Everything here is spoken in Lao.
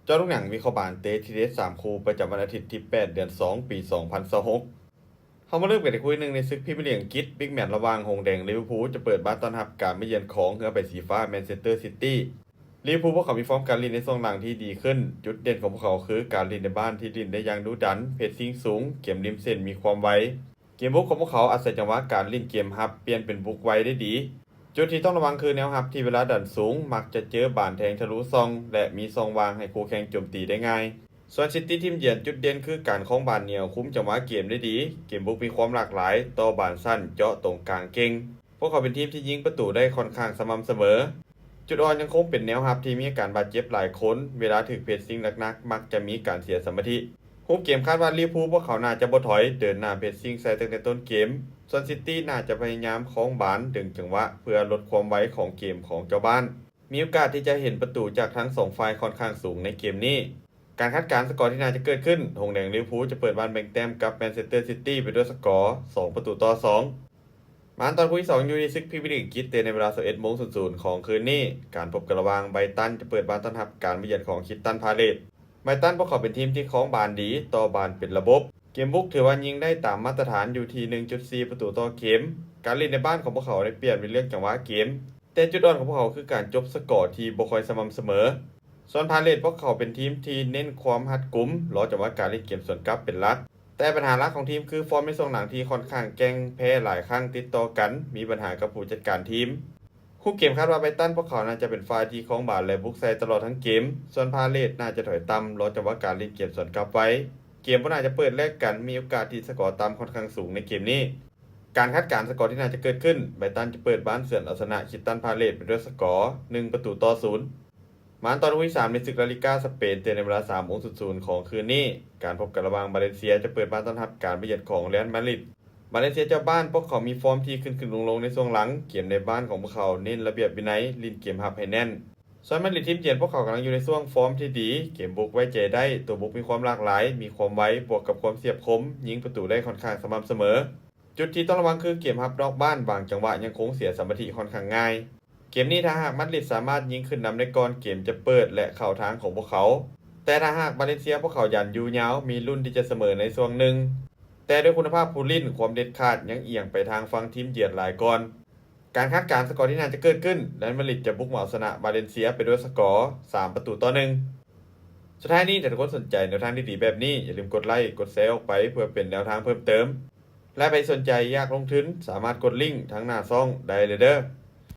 ເຈາະລູກໜັງວິເຄາະບານເຕະທີເດັດສາມຄູ່ ປະຈຳວັນອາທິດທີແປດ ເດືອນສອງ ປີສອງພັນຊາວຫົກ. ເຮົາມາເລີ່ມກັນທີ່ຄູ່ໜຶ່ງໃນສຶກພຣີເມຍລີກອັງກິດ, ບິກແມດລະຫວ່າງຫົງແດງລິເວີພູຈະເປີດບ້ານຕ້ອນຮັບການມາເຢືອນຂອງເຮືອໃບສີຟ້າແມນເຊັສເຕີຊິຕີ້. ລິເວີພູພວກເຂົາມີຟອມການຫຼິ້ນໃນຊ່ວງຫຼັງທີ່ດີຂຶ້ນ. ຈຸດເດັ່ນຂອງພວກເຂົາຄືການຫຼິ້ນໃນບ້ານທີ່ຫຼິ້ນໄດ້ຢ່າງດຸດັນ, ເພຣສຊິງສູງ, ເກມລິມເສັ້ນມີຄວາມໄວ. ເກມບຸກຂອງພວກເຂົາອາໄສຈັງຫວະການຫຼິ້ນເກມຮັບປ່ຽນເປັນບຸກໄວໄດ້ດີ. ຈຸດທີ່ຕ້ອງລະວັງຄືແນວຮັບທີ່ເວລາດັນສູງມັກຈະເຈີບານແທງທະລຸຊ່ອງ ແລະ ມີຊ່ອງວ່າງໃຫ້ຄູ່ແຂ່ງໂຈມຕີໄດ້ງ່າຍ. ສ່ວນຊິຕີ້ທີມເຢືອນ ຈຸດເດັ່ນຄືການຄອງບານໜຽວ, ຄຸມຈັງຫວະເກມໄດ້ດີ, ເກມບຸກມີຄວາມຫຼາກຫຼາຍ, ຕໍ່ບານສັ້ນ, ເຈາະຕົງກາງເກັ່ງ. ພວກເຂົາເປັນທີມທີ່ຍິງປະຕູໄດ້ຂ້ອນຂ້າງສະໝ່ຳສະເໝີ. ຈຸດອ່ອນຍັງຄົງເປັນແນວຮັບທີ່ມີອາການບາດເຈັບຫຼາຍຄົນ, ເວລາຖືກເພຣສຊິງໜັກໆ ມັກຈະມີການເສຍສະມາທິ. ຮູບເກມຄາດວ່າລິເວີພູພວກເຂົາໜ້າຈະບໍ່ຖອຍ, ເດີນໜ້າເພຣສຊິງໃສ່ຕັ້ງແຕ່ຕົ້ນເກມ, ສ່ວນຊິຕີ້ໜ້າຈະພະຍາຍາມຄອງບານ, ດຶງຈັງຫວະເພື່ອລົດຄວາມໄວຂອງເກມຂອງເຈົ້າບ້ານ. ມີໂອກາດທີ່ຈະເຫັນປະຕູຈາກທັງສອງຝ່າຍຂ້ອນຂ້າງສູງໃນເກມນີ້. ການຄາດການສະກໍທີ່ໜ້າຈະເກີດຂຶ້ນ, ຫົງແດງລິເວີພູຈະເປີດບ້ານແບ່ງແຕ້ມກັບແມນເຊັສເຕີຊິຕີ້ໄປດ້ວຍສະກໍສອງປະຕູຕໍ່ສອງ. ມາຕອນຄູ່ທີສອງຢູ່ໃນສຶກພຣີເມຍລີກອັງກິດເຕະໃນເວລາຊາວເອັດໂມງສູນຂອງຄືນນີ້. ການພົບກັນລະຫວ່າງໄບຣຕັນຈະເປີດບ້ານຕ້ອນຮັບການມາເຢືອນຂອງຄຣິສຕັນພາເລດ. ໄບຣຕັນພວກເຂົາເປັນທີມທີ່ຄອງບານດີ, ຕໍ່ບານເປັນລະບົບ. ເກມບຸກຖືວ່າຍິງໄດ້ຕາມມາດຕະຖານຢູ່ທີ່ໜຶ່ງຈຸດສີ່ປະຕູຕໍ່ເກມ. ການຫຼິ້ນໃນບ້ານຂອງພວກເຂົາໄດ້ປຽບໃນເລື່ອງຈັງຫວະເກມ, ແຕ່ຈຸດອ່ອນຂອງພວກເຂົາຄືການຈົບສະກໍທີ່ບໍ່ຄ່ອຍສະໝ່ຳສະເໝີ. ສ່ວນພາເລດພວກເຂົາເປັນທີມທີ່ເນັ້ນຄວາມຮັດກຸມ, ລໍຈັງຫວະການຫຼິ້ນເກມສວນກັບເປັນຫຼັກ. ແຕ່ບັນຫາຫຼັກຂອງທີມຄືຟອມໃນຊ່ວງຫຼັງທີ່ຂ້ອນຂ້າງແກ່ງ, ແພ້ຫຼາຍຄັ້ງຕິດຕໍ່ກັນ, ມີບັນຫາກັບຜູ້ຈັດການທີມ. ຮູບເກມຄາດວ່າໄບຣຕັນພວກເຂົາໜ້າຈະເປັນຝ່າຍທີ່ຄອງບານ ແລະ ບຸກໃສ່ຕະຫຼອດທັງເກມ, ສ່ວນພາເລດໜ້າຈະຖອຍຕ່ຳ, ລໍຈັງຫວະການຫຼິ້ນເກມສວນກັບໄວ. ເກມບໍ່ໜ້າຈະເປີດແລກກັນ, ມີໂອກາດທີ່ສະກໍຕ່ຳຂ້ອນຂ້າງສູງໃນເກມນີ້. ການຄາດການສະກໍທີ່ໜ້າຈະເກີດຂຶ້ນ, ໄບຣຕັນຈະເປີດບ້ານເຊືອນເອົາຊະນະຄຣິສຕັນພາເລດໄປດ້ວຍສະກໍໜຶ່ງປະຕູຕໍ່ສູນ. ມາຕອນຄູ່ທີສາມໃນສຶກລາລີກາສະເປນເຕະໃນເວລາສາມໂມງສູນຂອງຄືນນີ້. ການພົບກັນລະຫວ່າງບາເລນເຊຍຈະເປີດບ້ານຕ້ອນຮັບການມາເຢືອນຂອງເຣອັນມາດຣິດ. ບາເລນເຊຍເຈົ້າບ້ານພວກເຂົາມີຟອມທີ່ຂຶ້ນໆລົງໆໃນຊ່ວງຫຼັງ. ເກມໃນບ້ານຂອງພວກເຂົາເນັ້ນລະບຽບວິໄນ, ຫຼິ້ນເກມຮັບໃຫ້ແໜ້ນ. ສ່ວນມາດຣິດທີມເຢັນ ພວກເຂົາກຳລັງຢູ່ໃນຊ່ວງຟອມທີ່ດີ, ເກມບຸກໄວ້ໃຈໄດ້, ຕົວບຸກມີຄວາມຫຼາກຫຼາຍ, ມີຄວາມໄວ, ບວກກັບຄວາມສຽບຄົມ, ຍິງປະຕູໄດ້ຂ້ອນຂ້າງສະໝ່ຳສະເໝີ. ຈຸດທີ່ຕ້ອງລະວັງຄືເກມຮັບນອກບ້ານ, ບາງຈັງຫວະຍັງຄົງເສຍສະມາທິຂ້ອນຂ້າງງ່າຍ. ເກມນີ້ຖ້າຫາກມາດຣິດສາມາດຍິງຂຶ້ນນຳໄດ້ກ່ອນ, ເກມຈະເປີດ ແລະ ເຂົ້າທາງຂອງພວກເຂົາ. ແຕ່ຖ້າຫາກບາເລນເຊຍພວກເຂົາຢັນຢູ່ຍາວ, ມີລຸ້ນທີ່ຈະສະເໝີໃນຊ່ວງໜຶ່ງ. ແຕ່ດ້ວຍຄຸນນະພາບຜູ້ຫຼິ້ນ, ຄວາມເດັດຂາດຍັງອຽງໄປທາງຝັ່ງທີມເຢັນຫຼາຍກ່ອນ. ການຄາດການສະກໍທີ່ໜ້າຈະເກີດຂຶ້ນ, ເຣອັນມາດຣິດຈະບຸກມາເອົາຊະນະບາເລນເຊຍໄປດ້ວຍສະກໍສາມປະຕູຕໍ່ໜຶ່ງ. ສຸດທ້າຍນີ້, ຖ້າທຸກຄົນສົນໃຈແນວທາງດີໆແບບນີ້, ຢ່າລືມກົດໄລ, ກົດແຊອອກໄປ ເພື່ອເປັນແນວທາງເພີ່ມເຕີມ. ແລະ ໃຜສົນໃຈຢາກລົງທຶນ, ສາມາດກົດລິ້ງທາງໜ້າຊ່ອງໄດ້ເລີຍເດີ້.